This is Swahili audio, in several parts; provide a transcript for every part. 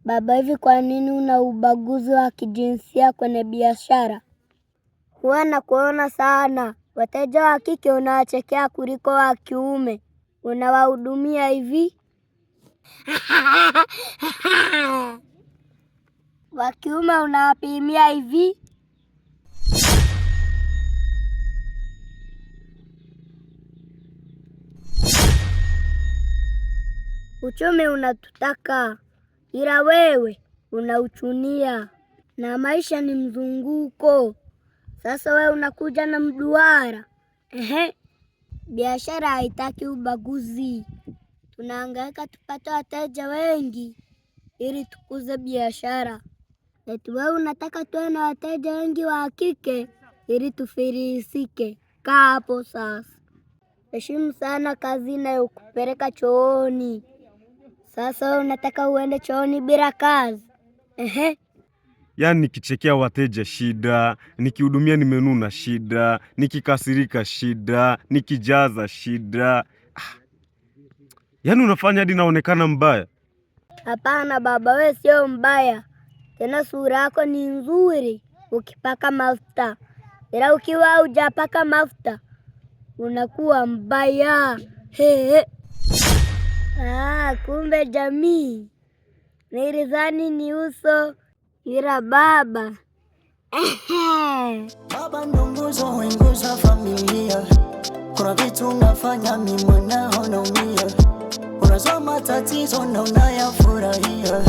Baba, hivi kwa nini una ubaguzi wa kijinsia kwenye biashara? Huwa nakuona sana, wateja wa kike unawachekea kuliko wa kiume. Unawahudumia hivi wa kiume unawapimia hivi. Uchumi unatutaka, ila wewe unauchunia, na maisha ni mzunguko. Sasa wewe unakuja na mduara. Ehe, biashara haitaki ubaguzi. Tunahangaika tupate wateja wengi ili tukuze biashara. Eti wewe unataka tuwe na wateja wengi wa kike ili tufilisike. Kaa hapo sasa. Heshimu sana kazi inayokupeleka chooni. Sasa wewe unataka uende chooni bila kazi? Ehe. Yaani nikichekea wateja shida, nikihudumia nimenuna shida, nikikasirika shida, nikijaza shida. Yaani unafanya hadi naonekana mbaya. Hapana baba, wewe sio mbaya tena, sura yako ni nzuri ukipaka mafuta, ila ukiwa hujapaka mafuta unakuwa mbaya. He. Ah, kumbe jamii, nilidhani ni uso, ila baba Baba ndo nguzo, nguzo familia. Kuna vitu unafanya mimi mwanao naumia, unazua matatizo na unayafurahia.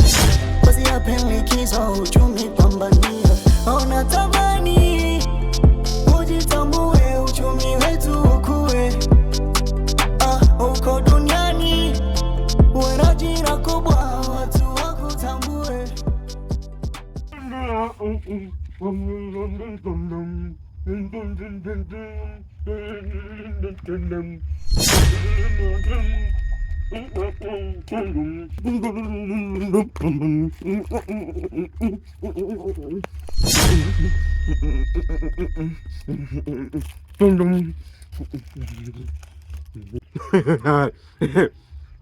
Basi yape likizo, uchumi pambania. Unatamani ujitambue, uchumi wetu ukue. Ah, uko duniani uwe na jina kubwa, watu wakutambue.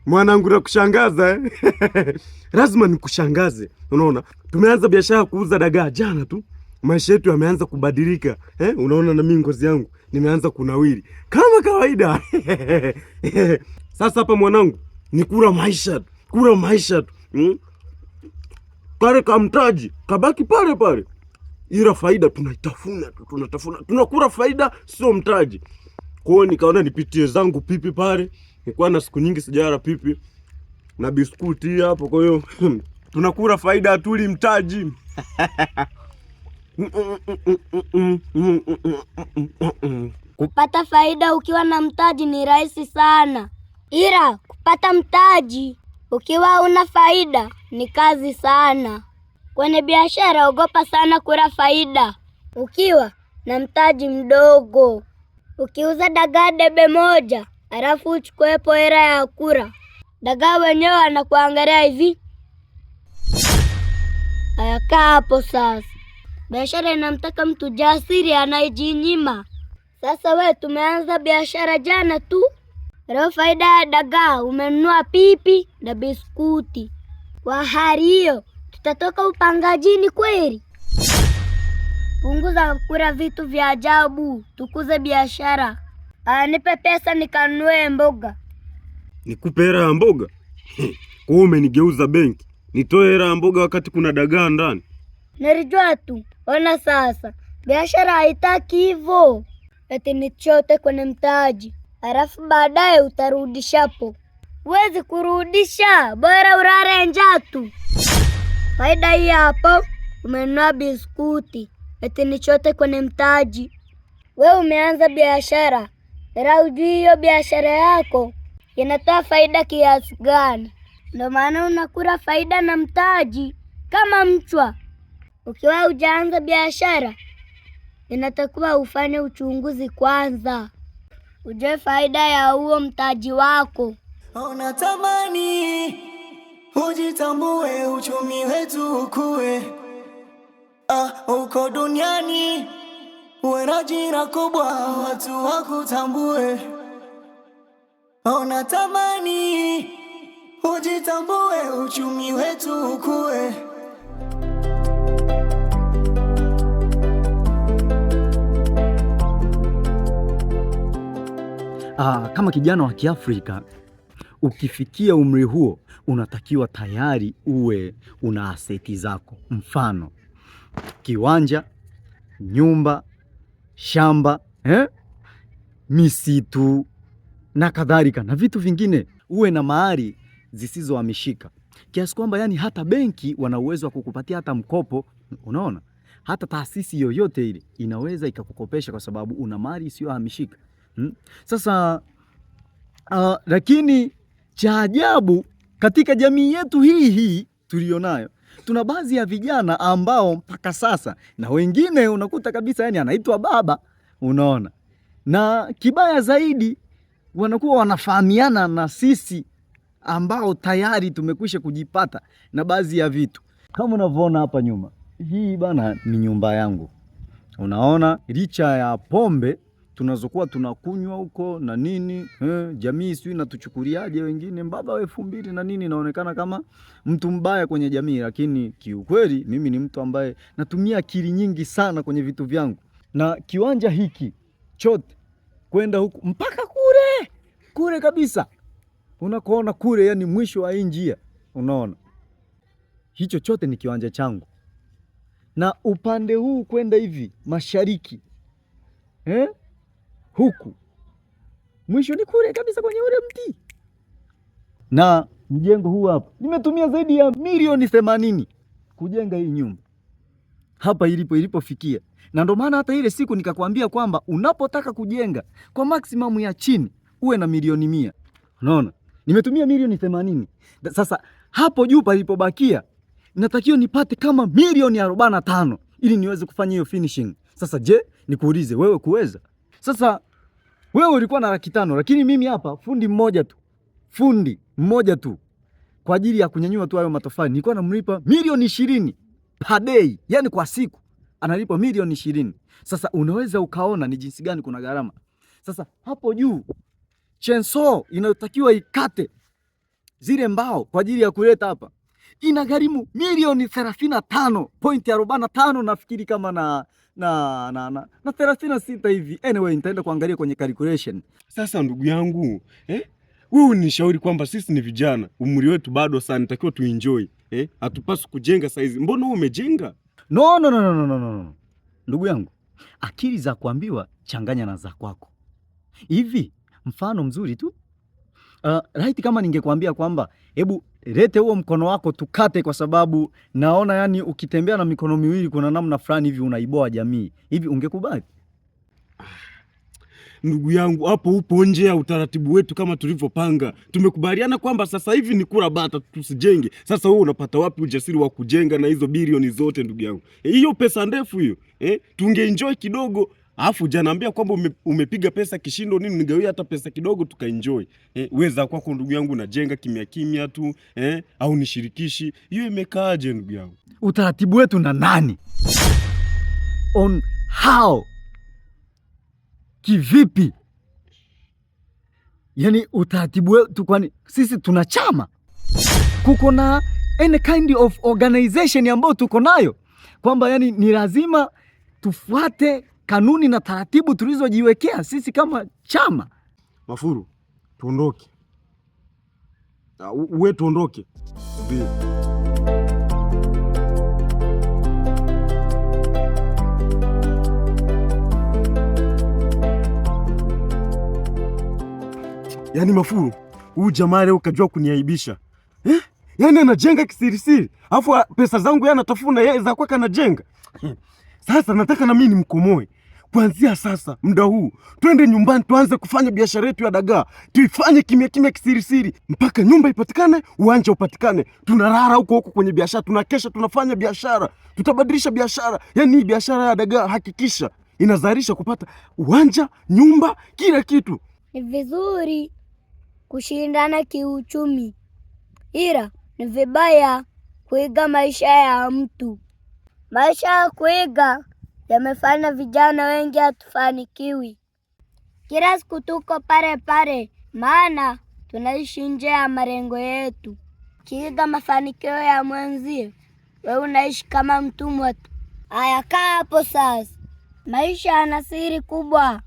Mwanangu, nakushangaza eh? Lazima nikushangaze. Unaona, tumeanza biashara ya kuuza dagaa jana tu, maisha yetu yameanza kubadilika eh? Unaona, na mimi ngozi yangu nimeanza kunawiri kama kawaida. Sasa hapa mwanangu, ni kula maisha tu, kula maisha tu hmm? Kale kamtaji kabaki pale pale, ila faida tunaitafuna tu, tunatafuna, tunakula faida, sio mtaji. Kwa hiyo nikaona nipitie zangu pipi pale, nilikuwa na siku nyingi sijala pipi na biskuti hapo. Kwa hiyo tunakula faida, hatuli mtaji. Kupata faida ukiwa na mtaji ni rahisi sana, ila kupata mtaji ukiwa una faida ni kazi sana. Kwenye biashara, ogopa sana kula faida ukiwa na mtaji mdogo. Ukiuza dagaa debe moja, halafu uchukuepo hela ya kula dagaa, wenyewe wanakuangalia hivi. Haya, kaa hapo sasa. Biashara inamtaka mtu jasiri anayejinyima. Sasa we, tumeanza biashara jana tu, leo faida ya dagaa umenunua pipi na biskuti. Kwa hali hiyo tutatoka upangajini kweli? Punguza kula vitu vya ajabu, tukuze biashara. Aya, nipe pesa nikanunue mboga. Nikupe hela ya mboga? Kwa hiyo umenigeuza benki, nitoe hela ya mboga wakati kuna dagaa ndani? Nilijua tu. Ona sasa, biashara haitaki hivyo, eti nichote kwenye mtaji halafu baadaye utarudishapo. Huwezi kurudisha, bora urare njaa tu. Faida hii hapo, umenunua biskuti eti nichote kwenye mtaji. We umeanza biashara, ila hujui hiyo biashara yako inatoa faida kiasi gani. Ndio maana unakula faida na mtaji kama mchwa. Ukiwa hujaanza biashara, inatakiwa ufanye uchunguzi kwanza, ujue faida ya huo mtaji wako. Unatamani ujitambue, uchumi wetu ukue. Ah, uko duniani uwe na jina kubwa, watu wakutambue. Unatamani ujitambue, uchumi wetu ukue. Kama kijana wa Kiafrika ukifikia umri huo unatakiwa tayari uwe una aseti zako, mfano kiwanja, nyumba, shamba, eh? Misitu na kadhalika na vitu vingine, uwe na mahali zisizohamishika kiasi kwamba yani hata benki wana uwezo wa kukupatia hata mkopo. Unaona, hata taasisi yoyote ile inaweza ikakukopesha kwa sababu una mali isiyohamishika. Sasa lakini cha ajabu katika jamii yetu hii hii tulionayo, tuna baadhi ya vijana ambao mpaka sasa na wengine unakuta kabisa yani anaitwa baba, unaona, na kibaya zaidi wanakuwa wanafahamiana na sisi ambao tayari tumekwisha kujipata na baadhi ya vitu kama unavyoona hapa nyuma. Hii bana ni nyumba yangu, unaona, licha ya pombe tunazokuwa tunakunywa huko na nini jamii sijui natuchukuliaje, wengine mbaba wa 2000 na nini, naonekana kama mtu mbaya kwenye jamii, lakini kiukweli mimi ni mtu ambaye natumia akili nyingi sana kwenye vitu vyangu, na kiwanja hiki chote kwenda huku mpaka kule kule kabisa unakoona kule, yani mwisho wa hii njia, unaona hicho chote ni kiwanja changu, na upande huu kwenda hivi mashariki huku mwisho ni kule kabisa kwenye ule mti, na mjengo huu hapa nimetumia zaidi ya milioni 80 kujenga hii nyumba hapa ilipofikia. Na ndio maana hata ile siku nikakwambia kwamba unapotaka kujenga kwa maximum ya chini uwe na milioni 100. Unaona, nimetumia milioni 80. Sasa hapo juu palipobakia natakiwa nipate kama milioni 45 ili niweze kufanya hiyo finishing. Sasa je, nikuulize wewe kuweza? Sasa wewe ulikuwa na 500,000 lakini mimi hapa fundi mmoja tu, fundi mmoja tu kwa ajili ya kunyanyua tu hayo matofali nilikuwa namlipa milioni 20 per day, yani kwa siku analipa milioni 20. Sasa unaweza ukaona ni jinsi gani kuna gharama. Sasa hapo juu chainsaw inayotakiwa ikate zile mbao kwa ajili ya kuleta hapa inagharimu milioni 35.45 nafikiri kama na 36 hivi. Anyway, nitaenda kuangalia kwenye calculation. Sasa ndugu yangu, wewe unishauri kwamba sisi ni vijana, umri wetu bado sana, nitakiwa tuenjoy. Hatupaswi kujenga saizi. Mbona wewe umejenga? No, no, no, no, no, no, no. Ndugu yangu, akili za kuambiwa changanya na za kwako. Hivi mfano mzuri tu right, kama ningekuambia kwamba hebu lete huo mkono wako tukate, kwa sababu naona yani ukitembea na mikono miwili kuna namna fulani hivi unaiboa jamii hivi, ungekubali? Ndugu yangu, hapo upo nje ya utaratibu wetu kama tulivyopanga. Tumekubaliana kwamba sasa hivi ni kula bata, tusijenge. Sasa wewe unapata wapi ujasiri wa kujenga na hizo bilioni zote ndugu yangu? Hiyo pesa ndefu hiyo. Tungeenjoy kidogo. Alafu hujaniambia kwamba umepiga pesa kishindo nini, nigawie hata pesa kidogo tukaenjoy. Weza kwako ndugu yangu unajenga kimya kimya tu, au nishirikishi. Hiyo imekaaje ndugu yangu? Utaratibu wetu na nani? On how? Kivipi? Yani utaratibu wetu, kwani sisi tuna chama? Kuko na any kind of organization ambayo tuko nayo kwamba yani ni lazima tufuate kanuni na taratibu tulizojiwekea sisi kama chama. Mafuru, tuondoke. Uwe tuondoke. Yaani Mafuru, huyu jamaa leo kajua kuniaibisha. Yaani anajenga kisirisiri. Alafu pesa zangu yeye anatafuna, yeye za kwake anajenga. Sasa nataka na mimi nimkomoe. Kuanzia sasa muda huu twende nyumbani tuanze kufanya biashara yetu ya dagaa, tuifanye kimya kimya kisirisiri mpaka nyumba ipatikane, uwanja upatikane. Tunarara huko huko kwenye biashara, tunakesha, tunafanya biashara, tutabadilisha biashara. Yaani hii biashara ya dagaa hakikisha inazalisha kupata uwanja, nyumba, kila kitu. Ni vizuri kushindana kiuchumi, ila ni vibaya kuiga maisha ya mtu. Maisha ya kuiga yamefanya vijana wengi hatufanikiwi. Kila siku tuko pale pale, maana tunaishi nje ya malengo yetu. Kiiga mafanikio ya mwenzie, wewe unaishi kama mtumwa tu. Aya, kaa hapo sasa. Maisha yana siri kubwa.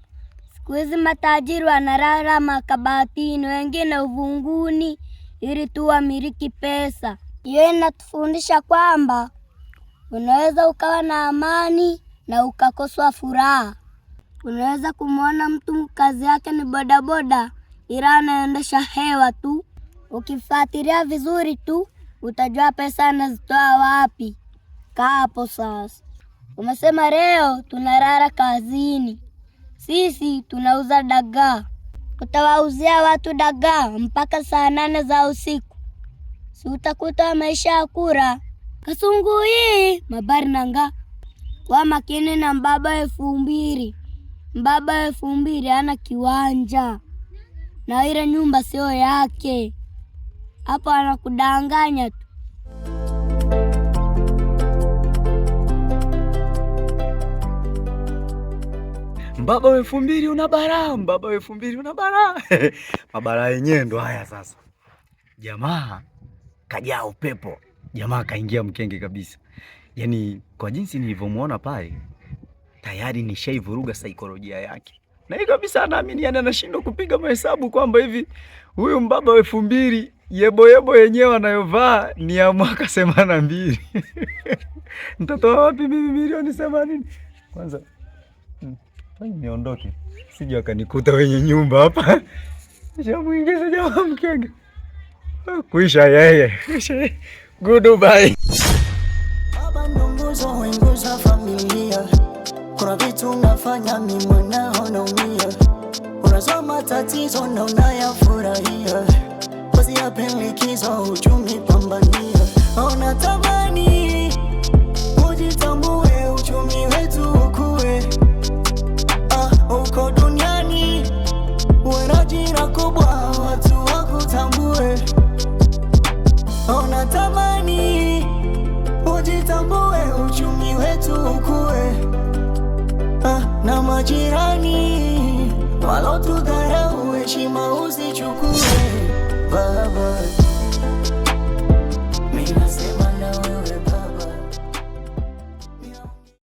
Siku hizi matajiri wanalala makabatini, wengine uvunguni, ili tu wamiliki pesa. Hiyo inatufundisha kwamba unaweza ukawa na amani na ukakoswa furaha. Unaweza kumwona mtu kazi yake ni bodaboda, ila anaendesha hewa tu. Ukifuatilia vizuri tu utajua pesa anazitoa wapi. Kaa hapo sasa. Umesema leo tunalala kazini, sisi tunauza dagaa. Utawauzia watu dagaa mpaka saa 8 za usiku, si utakuta maisha ya kura kasungu hii mabari nanga. Kwa makini na mbaba 2000. Mbaba 2000 ana kiwanja na ile nyumba sio yake, hapo anakudanganya tu. Mbaba wa 2000 una balaa, mbaba wa 2000 una balaa. Mabalaa yenyewe ndo haya sasa. Jamaa kajaa upepo, jamaa kaingia mkenge kabisa. Yaani kwa jinsi nilivyomuona pale tayari nishaivuruga saikolojia yake, na hii kabisa anaamini, yani anashindwa kupiga mahesabu kwamba hivi huyu mbaba wa 2000 yebo yebo yenyewe anayovaa ni ya mwaka 82. Nitatoa wapi mimi milioni 80? Kwanza niondoke, sije akanikuta wenye nyumba hapa. Nishamuingiza jamaa mkenge. Kuisha yeye. Goodbye. Baba ndo nguzo, huinguza familia. Kuna vitu unafanya mimi mwanao naumia. Unazua matatizo na unayafurahia. Usiyape likizo, uchumi pambania. Unatamani ujitambue, uchumi wetu ukue. Uko duniani uwe na jina kubwa, watu wakutambue. Unatamani ujitambue, uchumi wetu ukue. Na majirani walotudharau, heshima usichukue baba.